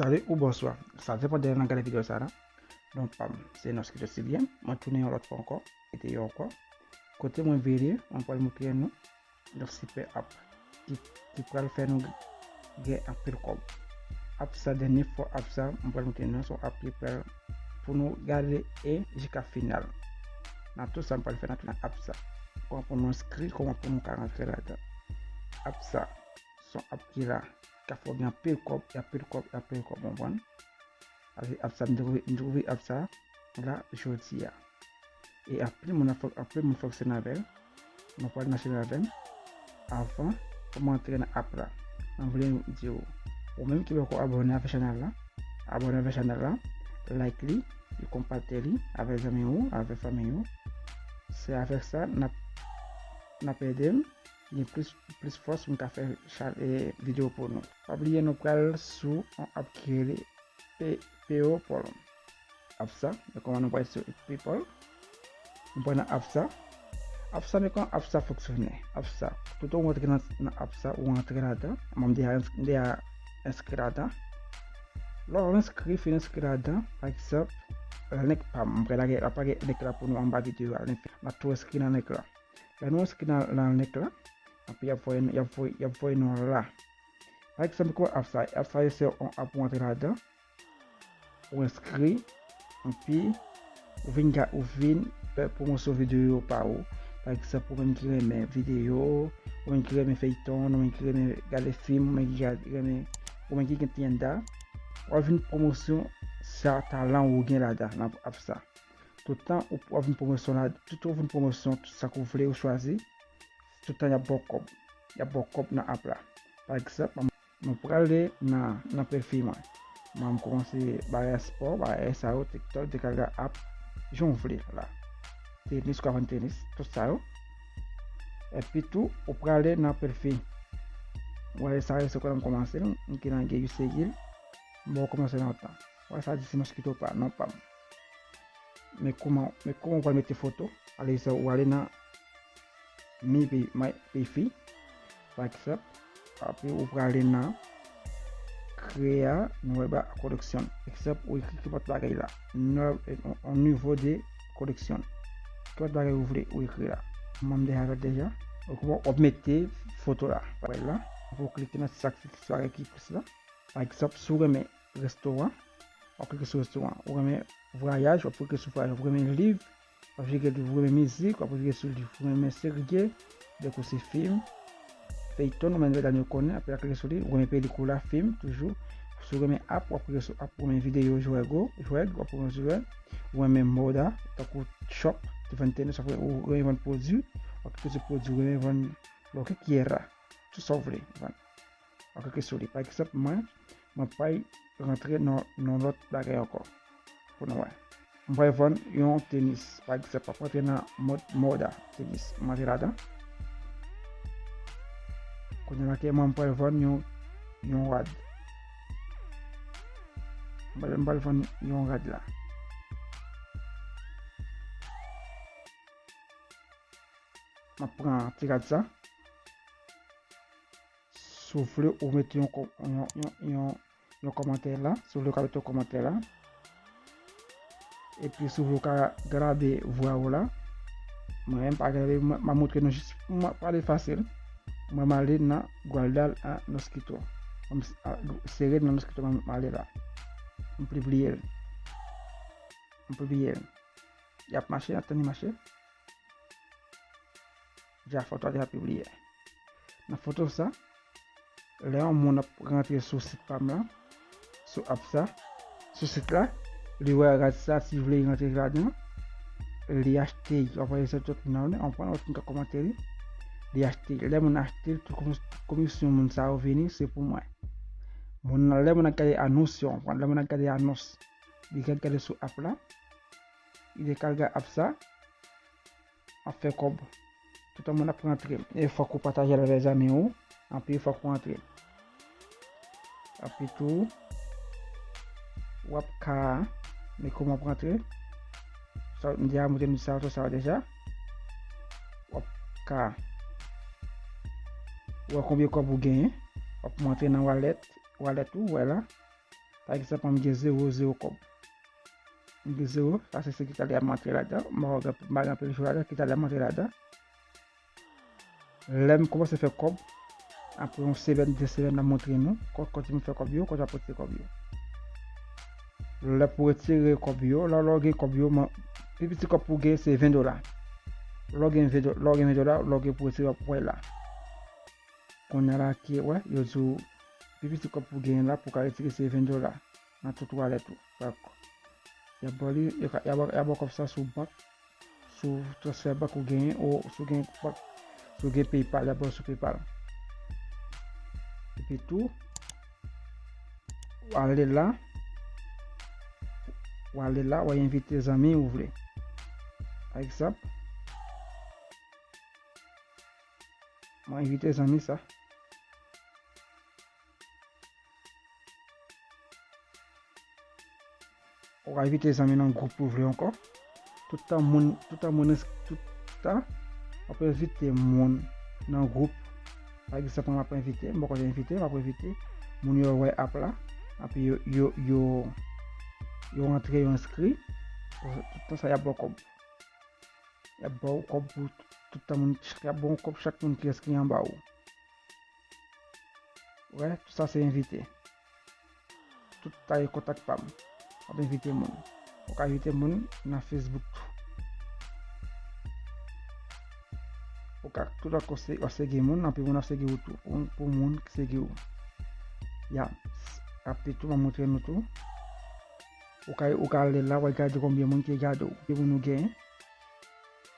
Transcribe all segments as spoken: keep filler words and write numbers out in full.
Salut ou bonsoir. Sa depann de lè n ap gade videyo sa la. Non pa m, se Noskito Silien. Mwen tounen yon lòt fwa ankò. Mete yo ankò. Kote mwen vire, mwen pral montre nou yon super app ki, ki pral fè nou gen anpil kòb. App sa, dènye fwa app sa, mwen pral montre nou, se yon app ki pral pou nou gade e jiska final. Nan tout sa mwen pral fè nan, nan app sa. Kòman pou nou enskri, kòman pou nou ka rantre ladan. App sa, se yon app ki la, ki ka fè w gen anpil kòb, anpil kòb, anpil kòb, w konprann? Avèk app sa, m te ouvri, m te ouvri app sa la jodi a. E anpil moun ap fon-, anpil moun fonksyone avè l. Mwen pral mache avè m. Avan pou mwen antre nan app la, mwen vle di w, ou menm ki poko abòne avèk chanèl la, abòne avèk chanèl la, like li, e konpate li avèk zanmi ou, avèk fanmi ou. Se avèk sa n ap, n ap ede m gen plis, plis fòs pou m ka fè cha-, e, videyo pou nou. Pa bliye nou pral sou yon app ki rele Pay-, PayPal. App sa, men kòman nou pral sou PayPal. Nou pral nan app sa. App sa, men kòman app sa fonksyone. App sa, tout ou rantre nan, nan app sa, ou rantre ladan. Mwen m deja ens-, m deja enskri ladan. Lè w enskri, fin enskri ladan, pa egzanp, link pa m, m pral lage, ap lage link la pou nou anba videyo a, link la. N ap tou enskri nan link la. Lè nou enskri nan, nan link la, anpi y ap voye, y ap voye, y ap voye nou la. Pa egzanp, kòman app sa, app sa se yon app ou antre ladan, ou enskri, anpi ou vin ga-, ou vin fè pwomosyon videyo pa ou. Pa egzanp, ou menm ki renmen videyo, ou menm ki renmen feyton, ou menm ki renmen gade fim, ou menm ki gad-, renmen, ou menm ki gen tienda, w ap vin pwomosyon sa talan ou gen ladan nan app sa. Toutan ou, w ap vin pwomosyon la, toutan ou vin pwomosyon, tout sa ke w vle, ou chwazi, toutan y ap ba w kòb. Y ap ba w kòb nan app la. Pa egzanp, mwen prale nan, nan pwofil mwen. Mwen, m kòmanse bagay spò, bagay sa yo, TikTok, dekalga app, jan w vle la. Tenis, ou ka vann tenis, tout sa yo. Epi tou, ou prale nan pwofil. Ou wè sa, se kòman m kòmanse, m gen nan gen yu segil. M poko kòmanse lontan. Ou wè sa di se Mosquito pa, non pa m. Men kòman, men kòman ou pral mete foto? Ale sa, ou ale nan Mi Pi-, My Pi-, Fi, pa egzanp, epi ou prale nan Crea Nueva Colección. Egzanp, ou ekri kenpòt bagay la. Nè-, on, on nouveau de colección. Kenpòt bagay ou vle, ou ekri la. Mwen, m deja fè l deja. Ou kòman w ap mete foto la. Wè la, ou klike nan sa ki, sa ki plis la. Pa egzanp, si w renmen restoran, w ap klike sou restoran. Ou renmen vwayaj, w ap klike sou vwayaj. W ap renmen liv, w ap klike liv. W renmen mizik, w ap klike sou liv. W renmen seri, tankou se fim, feyton, ou menm medam yo konnen, apre w ap klike sou li. W renmen pelikula, fim, toujou. Si w renmen app, w ap klike sou app. W renmen videyo, jwègo, jwèg, w ap klike sou jwèg. W renmen moda, tankou shop, te vann tenis, w ap, ou renmen vann pwodui, w ap klike sou pwodui. W renmen vann lo que quiera, tout sa w vle vann. W ap klike sou li. Pa egzanp, mwen, mwen pral rantre nan, nan lòt bagay ankò. Pou nou wè. Mwen pral vann yon tenis. Pa egzanp, w ap rantre nan mod-, moda tenis. Mwen rantre ladan. Kounye a la ke mwen, mwen pral vann yon, yon rad. Mwen pral, mwen pral vann yon rad la. Mwen pran ti rad sa. Si w vle, ou mete yon kò-, yon, yon, yon, yon kòmantè la. Si w vle, ou ka mete yon kòmantè la. Epi, si w vle, ou ka grabe vwa w la. Mwen, m pa grabe, mwen, m ap montre nou jis, mwen pale fasil. Mwen, m ale nan Guardar a Mosquito. Mwen, m s-, a, sere nan Mosquito, mwen, m ale la. M pibliye l. M pibliye l. Y ap mache, ann tann li mache. Deja foto a deja pibliye. Nan foto sa, lè yon moun ap rantre sou sit pa m la, sou app sa, sou sit la, li wè rad sa, si li vle rantre ladan, li achte, li anvoye sa tout moun nan, anprann, lòt moun ka kòmante li, li achte. Lè moun achte, tout komi-, komisyon moun sa yo vini, se pou mwen. Moun nan, lè moun ap gade anons yo, anprann, lè moun ap gade anons, li ka gade sou app la, li dekalga app sa, ap fè kòb. Tout moun ap rantre. E fòk ou pataje l avè zanmi w. Anpi fòk ou rantre. Anpi tou, w ap ka, men kòman w ap rantre? Sa, m deja montre nou sa, sa deja. W ap ka wè konbyen kòb ou genyen. W ap rantre nan wallet, wallet ou, wè la. Pa egzanp, m gen zewo, zewo kòb. M gen zewo, sa se, se ki talè a m antre ladan. M pa gen, m pa gen anpil jou ladan, ki talè a m antre ladan. Lè m kòmanse fè kòb, apre yon semèn, de semèn, m ap montre nou kò-, kote m fè kòb yo, kote m ap retire kòb yo. Lè pou retire kòb yo, lè, lè w gen kòb yo, man, pi piti kòb pou w gen se ven dola. Lè w gen ven do-, lè w gen ven dola, lè w gen pou retire, w ap wè la. Kounye a la ki, wè, yo di w, pi piti kòb pou w gen la, pou w ka retire se ven dola nan tout wallet ou. Donk, y ap ba w li, y a, y a, y a ba w kòb sa sou bank, sou transfè bank ou genyen, ou si w gen bank, si w gen PayPal, y ap ba w sou PayPal. Epi tou, w ale la, w ale la, w al envite zanmi ou vle. Pa egzanp, mwen envite zanmi sa. Ou ka envite zanmi nan gwoup ou vle ankò. Tout tan moun, tout tan moun, tout tan, w ap envite moun nan gwoup. Pa egzanp, mwen m ap envite, m poko envite, m ap envite moun yo wè app la, epi yo, yo, yo, yo rantre, yo enskri. Tout tan sa, y ap ba w kòb. Y ap ba w kòb pou tout tan moun, y ap ba w kòb chak moun ki enskri anba ou. Wè, tout sa se envite. Tout sa e kontak pa m. M ap envite moun. Ou ka envite moun nan Facebook tou. Ou ka tout ankò se, w ap segi moun, anpil moun ap segi ou tou. Pou, pou moun ki segi ou. Ya, apre tou, m ap montre nou tou. Ou ka, ou ka ale la, w al gade konbyen moun ki gade w. Konbyen moun ou genyen.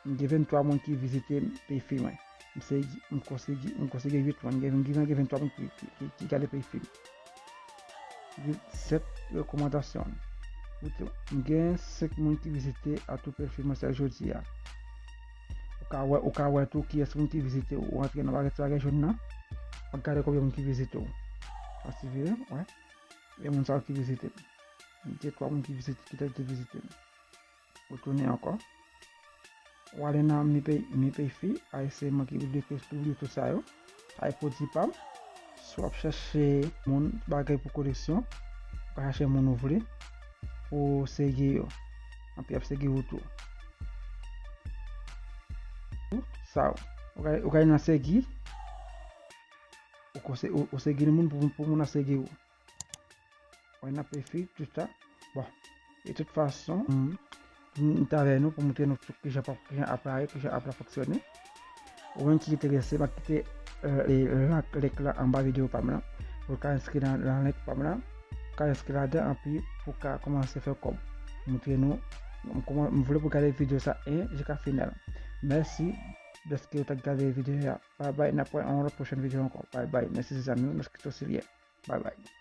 M gen venntwa moun ki vizite pwofil mwen. M segi, m konsegi, m konsegi uit moun. M gen, m gen venntwa moun ki, ki, ki, ki gade pwofil. Uit, sèt rekòmandasyon. M gen senk moun ki vizite atou pwofil mwen sèl jodi a. Ou ka wè, ou ka wè tou kiyès moun ki vizite ou. Ou antre nan bagay, ti bagay jòn nan. W ap gade konbyen moun ki vizite w. Asivire, wè. E moun sa yo ki vizite m. M gen twa moun ki vizite, ki te, te vizite m. Ou tounen ankò. Ou ale nan mi pay, mi pay fi, a se mwen ki pibliye, pibliye tout sa yo. A pwodui pa m. Si w ap chèche moun, bagay pou koleksyon, ou ka chèche moun ou vle pou segi yo. Anpi y ap segi ou tou. Sa yo. Ou ka, ou ka nan segi. Ou konse-, ou, ou segi moun pou, pou moun nan segi ou. Wè, n ap fè tout sa. Bon. E tout fason, m, m t avè nou pou montre nou tout kijan, kijan app la ye, kijan app la fonksyone. Ou menm ki enterese, m ap kite, euh, e, link, link la anba videyo pa m lan. Pou w ka enskri nan, nan link pa m lan. Ou ka enskri ladan, anpi pou w ka kòmanse fè kòb. Montre nou, m kòman-, m vle pou w gade videyo sa en jiska final. Mèsi dèske w t ap gade videyo a. Bye bye, n ap wè yon lòt pwochèn videyo ankò. Bye bye. Mèsi zanmi m, mèsi tout sou lyen. Bye bye.